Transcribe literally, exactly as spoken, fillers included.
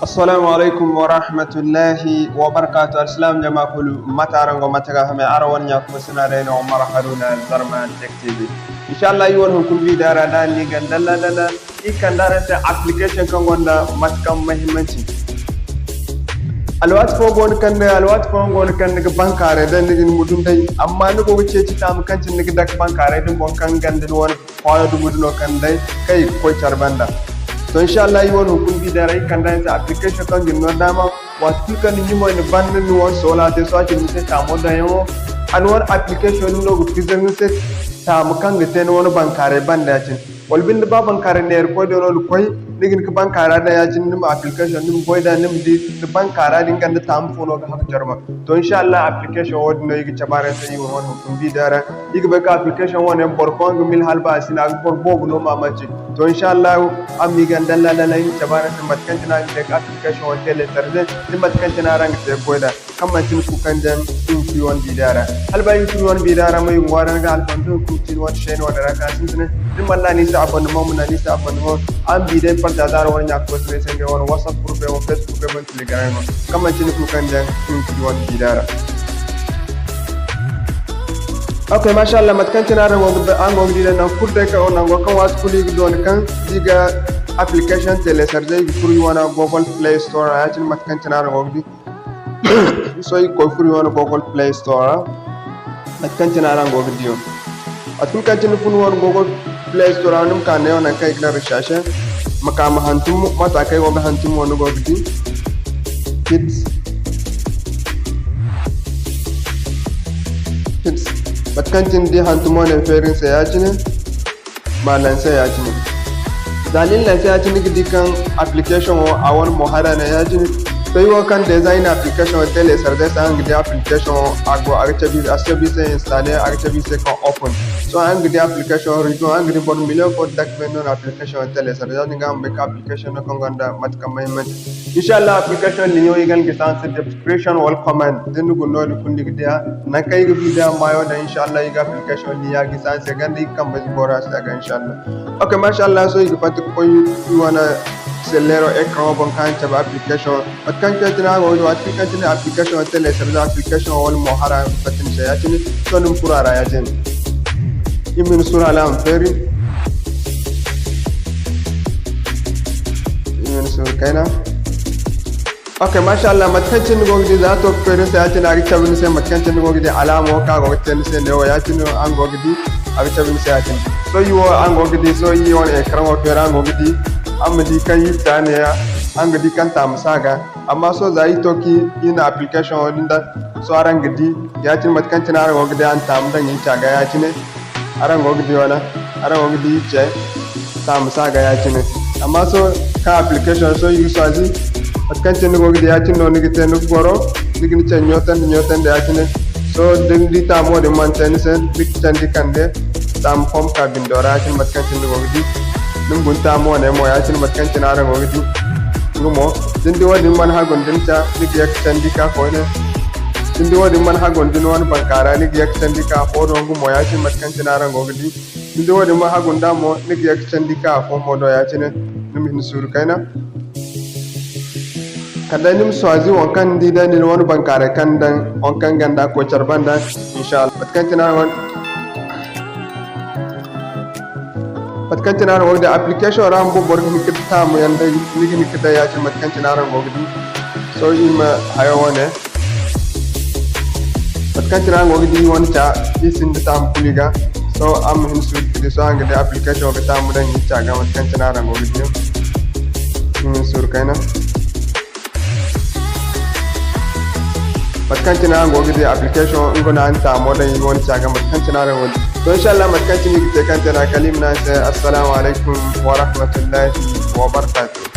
Assalamu alaykum warahmatullahi wabarakatuh. Alsilaam jama kulu, mate araŋ go, mate ga hame? Araŋ wane ɲa kuma sina day no, Omar Haruna, Zarma Tech T V. Inshallah, iri wane hunkuna video ra da ni gan dalla dalla, iri kande araŋ se application kaŋ gonda mate kaŋ muhimmanci. Alwaati fo go no kaŋ day, alwaati fo go no kaŋ ni ga bankaaray day, ni ga ni mudun day, amma ni go ga ceeci taamu kaŋ cine ni ga dake bankaaray din boŋ kaŋ ganda ni wane kwaayo dumo din no kaŋ day kaŋ i ga koy care banda. To, inshallah, iri wane hunkuna video ra, iri kande araŋ se application kaŋ ga ni no daama, waati kulu kaŋ ni ɲumay ni banda ni wane soola te, sohõ a cine ni se taamo daŋyaŋo, a ni wane application din no ga fizaŋ ni se taamu kaŋ ga te ni wane bankaaray banda ya-cine. Wala binde ba bankaaray neera koy do no ni koy, ni ga hin ka bankaara daŋ ya-cine, ni ma application, ni ma goy da, ni ma di ni bankaara din ganda taamu fo no ga hagu care boŋ. To, inshallah, application wo-din no iri ga cabe araŋ se iri wane hunkuna video ra. Iri ga bay kaŋ application wane boro fooyaŋ ga mil hala ba a si no, a ga boro boobo no maamaaci. To, inshallah, araŋ ma iri gan dalla dalla, iri ma cabe araŋ se mate kaŋ cine araŋ ga te ka application wo télécharger, da mate kaŋ cine araŋ ga te ka goy da. Kaŋ manti ni kuukandiyaŋ, iri ma furo iri wane video ra. Hala ba iri ga furo iri wane video ra mo, iri ga ŋwaaray ni ga alfan da hunkuna ga ti ni wane chaîne wane ra ka sintina. Da ni mana naŋ a ni se abonnement, ma naŋ a ni se abonnement. Araŋ ma video partager araŋ wane ɲa-ka-koy-taray se ngey wane WhatsApp group yaŋ, Facebook yaŋ, Telegram yaŋ. Kaŋ manti ni kuukandiyaŋ, iri ma furo iri wane video ra. Ok, mashallah, mate kaŋ cine araŋ go ga, araŋ go ga di day, nangu kulu day kaŋ, nango kaŋ waati kulu iri ga doona kaŋ iri ga application télécharger, iri ga furo iri wane Google Play Store ra, ya-cine mate kaŋ cine araŋ go ga di. Sohõ iri ga koy furo iri wane Google Play Store ra, mate kaŋ cine araŋ go ga di wo. Waati kulu kaŋ cine ni furo ni wane Google Play Store ra, ni ma ka neewo nangu kaŋ i ga ne recherche, ma ka ma hantum, mate kaŋ ay go ga hantum wo ni go ga di. Kids. Kids. Mate kaŋ cine ni di hantumo ne feeri ni se ya-cine. Ma lancer ya-cine. Za ni lancer ya-cine, ni ga di kaŋ application wo, a wane mo hara ne ya-cine. Sohõ iri wo kaŋ déjà iri na application wo télécharger se, araŋ ga di application wo, a go, a ga cabe, a si cabe iri se installer, a ga cabe iri se kaŋ open. Sohõ araŋ ga di application wo, région, araŋ ga di boro million fo da dake beene no na application wo télécharger, ya-din ga araŋ ma bay kaŋ application no kaŋ gonda mate kaŋ muhimmanci. Inshallah, application lien wo iri ga a gisi araŋ se description wala comment. Da ni guna noodin kulu ni ga di a. Nangu kaŋ iri ga video maayo daŋ, inshallah, iri ga application lien ya gisi araŋ se ganda iri kambe iri boori a se a ga, inshallah. Ok, mashallah, sohõ iri ga fatta ka koy iri wane selleero écran wo boŋ kaŋ araŋ cabe application. Mate kaŋ cine araŋ go ga di, waati kaŋ cine application wo télécharger, application wo wala mo hara ga fatta ni se ya-cine, sohõ ni ma furo a ra ya-cine. Iri ma hin suuru hala a ma feeri. Iri ma hin suuru kayna. Ok, mashallah, mate kaŋ cine ni go ga di, za a to ga feeri ni se ya-cine, a ga cabe ni se, mate kaŋ cine ni go ga di, alaamo kaŋ a go ga te ni se neewo ya-cine, araŋ go ga di, a ga cabe ni se ya-cine. Sohõ iri wo, araŋ go ga di, sohõ iri wane écran wo feeri, araŋ go ga di, araŋ ma di kaŋ iri ta neeya, araŋ ga di kaŋ taamu si a ga. Amma sohõ za iri to kaŋ iri na application wo din daŋ, sohõ araŋ ga di, ya-cine mate kaŋ cine araŋ go ga di, araŋ taamu daŋ iri ca ga ya-cine. Araŋ go ga di wala? Araŋ go ga di ce, taamu si a ga ya-cine. Amma sohõ kaŋ application sohõ iri ga choisi, mate kaŋ cine ni go ga di ya-cine no ni ga te, ni ga goro, ni ga ni ce ɲootandi, ɲootandi ya-cine. Sohõ da ni di taamo din mana te ni se, ni ga candi kande taamu fo ma ka bindo ra ya-cine mate kaŋ cine ni go ga di. Ni ma guna taamo wane mo ya-cine mate kaŋ cine araŋ go ga di. Nga mo, da ni di wo-din mana hagu nda ni ca, ni ga ye ga candi ka koyne. Da ni di wo-din mana hagu nda ni wane bankaara, ni ga ye ga candi ka fo do nga mo ya-cine mate kaŋ cine araŋ go ga di. Ni di wo-din ma hagu nd'a mo, ni ga ye ga candi ka afo mo do ya-cine, ni ma hin suuru kayna. Kala day ni ma choisi waŋ kaŋ ni di day, ni wane bankaaray kaŋ ni daŋ, waŋ kaŋ ganda koy care banda, inshallah. Mate kaŋ cine araŋ wane, mate kaŋ cine araŋ wane day application ra mo boro ga hin ka taamu yaŋ day, ni ga hin ka day ya-cine mate kaŋ cine araŋ go ga di. Sohõ iri ma hayo wane. Mate kaŋ cine araŋ go ga di wane ca, iri sinda taamu kulu i ga. Sohõ araŋ ma hin suuru ka di, sohõ araŋ ga di application wo ga taamu daŋ iri ca ga, mate kaŋ cine araŋ go ga di. Iri ma hin suuru kayna. Mate kaŋ cine araŋ go ga di application, nga no a na taamo daŋ iri wane ca ga, mate kaŋ cine araŋ go ga di. To, inshallah, mate kaŋ cine iri ga te kaŋ te no, kala iri ma ne araŋ se, assalamu alaykum wa rahmatullahi wa barakatuh.